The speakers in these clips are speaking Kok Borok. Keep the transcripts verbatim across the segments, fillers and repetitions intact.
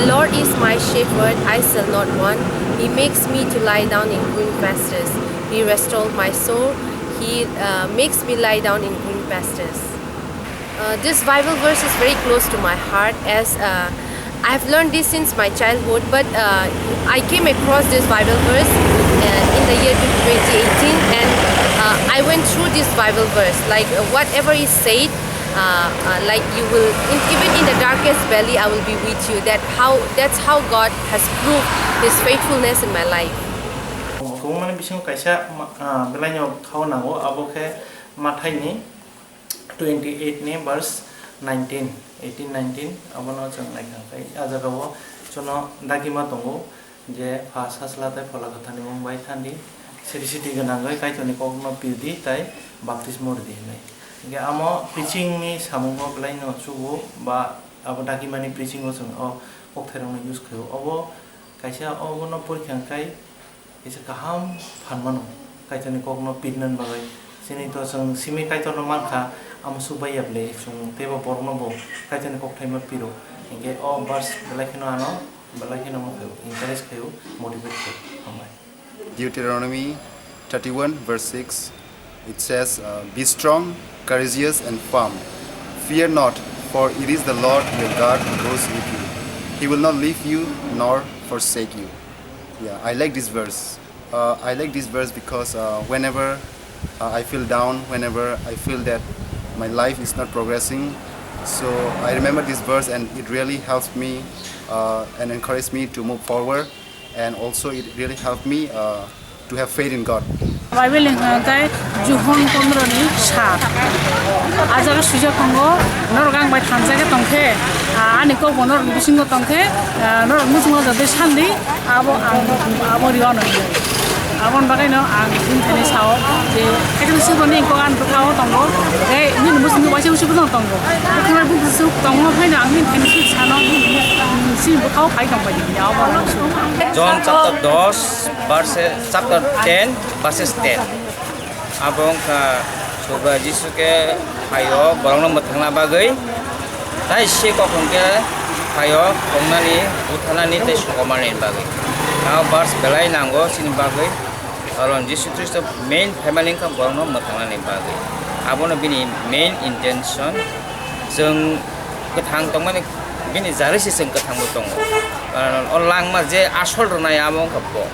Lord is my shepherd, I shall not want. He makes me to lie down in green pastures. He restored my soul. He uh, makes me lie down in green pastures. Uh, this Bible verse is very close to my heart as uh, I've learned this since my childhood, but uh, I came across this Bible verse uh, in the year twenty eighteen, and uh, I went through this Bible verse. Like uh, whatever is said, uh, uh, like you will, in, even in the darkest valley, I will be with you. That how that's how God has proved His faithfulness in my life. Kwbangmani bisingo kaisa ma- ah, belaino khao nango, abo khe Mathaini twenty eight ni verse nineteen, eighteen nineteen, abono chwng naikha khe. A jagao chwngno dagima tongo je, Pha, Sajla tei Phola Kwtharni mung bai thandi, siri siti gwnangwi Kaitorni kokno pirdi tei baptismo rwdi hwnwi. Hinkhe amo preaching ni samungo belaino chugo ba abo dagimani preaching o chwng o kokthairokno use khaio. Obo kaisa obono porikha khe kaisa kaham phan mano Kaitorni kokno pirna bagwi. Chini to chwng simi Kaitorno mankha, amo swk bai ya bwle chwng teibo borokno bo Kaitorni kokthaima piro. Hinkhe o verse belai kheno ano belai kheno mo khaio, encourage khaio, motivate khaio. Hambai. Deuteronomy thirty-one, verse six, it says, uh, "Be strong, courageous, and firm. Fear not, for it is the Lord your God who goes with you. He will not leave you nor forsake you." Yeah, I like this verse. Uh, I like this verse because uh, whenever uh, I feel down, whenever I feel that my life is not progressing, so I remember this verse and it really helps me uh, and encouraged me to move forward. And also it really helped me uh, to have faith in God. Bible ni hwnka khe Johon pondro ni sat. A jaga swijak tongo, norok ang bai thansa khe tong khe, ah, ani kok bo norok ni bisingo tong khe, ah, norok muchungo jatwi sandi, abo ang abo rio no. Aboni bagwi no ang bini thani sao je, kaisa siboni kok ang bwkha o tongo, tei nini muchungo waisa usi bo tongo. Bwkha bai bukhusu tongo, haino ang bini thani sano, sini bwkha o phai tong bai di, abo ang. John chapter dos, verse, chapter ten, verses ten. Abo wngkha Subrai Jisu khe phaio borokno mwthangna bagwi, tai se kok hwnkhe phaio tongnani, butharnani tei sokomani bagwi. Abo verse belai nango chini bagwi, karon Jisu Khristo main family wngkha borokno mwthangnani bagwi. Abono bini main intention, chwng kwthang tongmani bini jarwi se chwng kwthangbo tongo. Karon o langma je asol rwnai abo wngkha bo.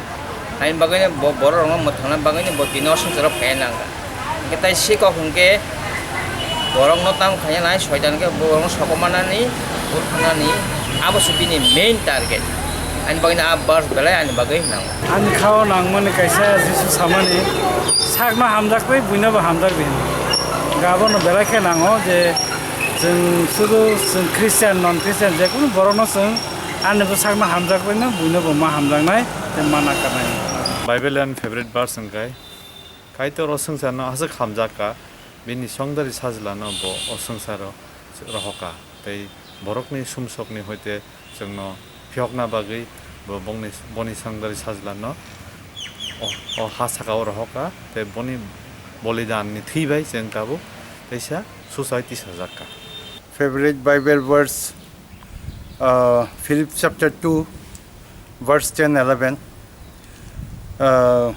Haini bagwi bo borok rokno mwthangna bagwi bo tini o swngcharo phaiya nangkha. Hwnkhe tai se kok hwnkhe borokno tamo khaiya nai soitan khe borokno sokomornani, butharnani, abo se bini main target. Ani bagwi a verse belai ani bagwi nango. Ani khao nangmani kaisa Jisu samani sakno hamjakwi buino bo hamjakdi hwnwi. Abono belai khe nango je chwng sudu chwng Christian, non Christian je kunu borokno chwng ani bwsakno hamjakbaino buino bo ma hamjaknai tei ma nakarnai. Bible ani favorite verse hwnkhe, Kaitor o swngcharno aswk hamjak kha, bini songdari sajlano bo o swngcharo rohor kha, tei borokni sumsokni hoite chwngno phiyokna bagwi bo bongni, boni songdari sajlano o, o ha sakao rohor kha, tei boni bolidanni thwi bai chwng tabuk teisa suchai tisajak kha. Favorite Bible verse, uh, Philip chapter two, verse ten, eleven. Uh,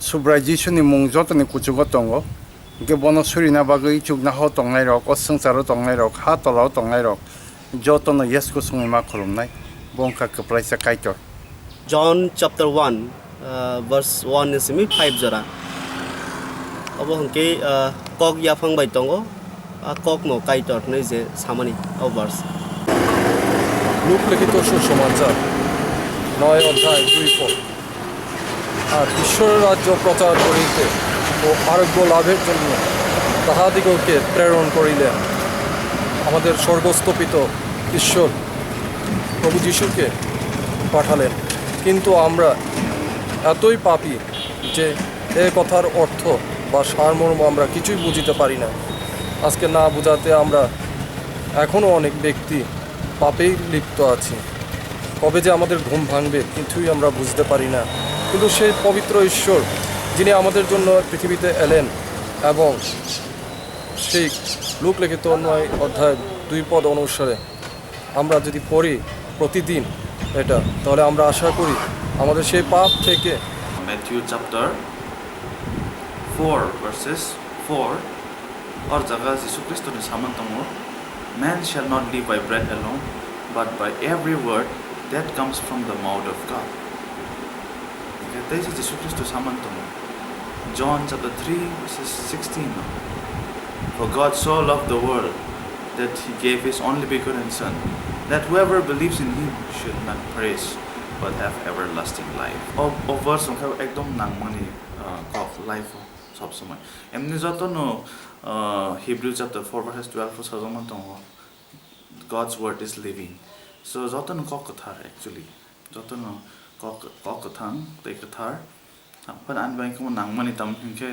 Subrai Jisuni mung jotoni kuchugo tongo. Hwnkhe bono surina bagwi chuknohao tongnairok, o swngcharo tongnairok, ha tolao tongnairok, jotono Yesku songwi ma khulumnai. Bo wngkha kwplaisa Kaitor. John chapter one, uh, verse one ni simi five jora. Obo hwnkhe, uh, kok yaphang bai tongo, a kokno Kaitor hwnwi je samani o verse. Look লিখিত সুসমাচার, নয় অধ্যায়, দুই পদ। আর ঈশ্বরের রাজ্য প্রচার করিতে ও আরোগ্য লাভের জন্য তাহাদিগকে প্রেরণ করিলেন। আমাদের স্বর্গস্থ পিত ঈশ্বর প্রভু যীশুকে পাঠালেন, কিন্তু আমরা এতই পাপী যে এ কথার অর্থ বা সারমর্ম আমরা কিছুই বুঝিতে পারি না। আজকে না বুঝাতে আমরা এখনও অনেক ব্যক্তি পাপেই লিপ্ত আছি। কবে যে আমাদের ঘুম ভাঙবে, কিছুই আমরা বুঝতে পারি না। কিন্তু সেই পবিত্র ঈশ্বর, যিনি আমাদের জন্য পৃথিবীতে এলেন এবং সেই লুক লিখিত নয় অধ্যায় দুই পদ অনুসারে আমরা যদি পড়ি প্রতিদিন এটা, তাহলে আমরা আশা করি আমাদের সেই পাপ থেকে Matthew chapter four verses four, o jaga Jisu Khristoni samani tongo, "Man shall not live by bread alone, but by every word that comes from the mouth of God." Hingke tei se Jisu Khristo samani tongo, John chapter three verses sixteen, "For God so loved the world that he gave his only begotten Son, that whoever believes in him should not perish but have everlasting life." O, o verse wngkha ekdom nangmani, ah, kok life o sob somoi. Emni jotono, ah, Hebrew chapter four verses twelve o sajokma tongo, "God's word is living." So jotono kok kwthar actually. Jotono kok, kok kwthang tei kwthar. Phano ani bai khe nangmani tamo hinkhe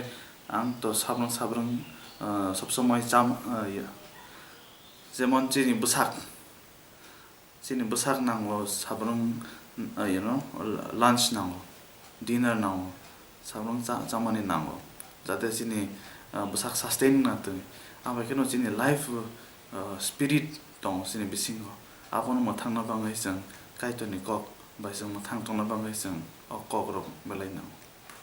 ang to sabrang sabrang, ah, sob somoi cham, ah, ya. Jemon chini bwsak, chini bwsak nango sabrang, ah, you know, lunch nango, dinner nango, sabrang cha-, chamani nango. Jate chini, ah, bwsak sustain wngna twi. Abai kheno chini life, ah, spirit tongo chini bisingo. Abono mwthangna bagwi chwng Kaitorni kok bai chwng mwthang tongna bagwi chwng o kokrok belai nango.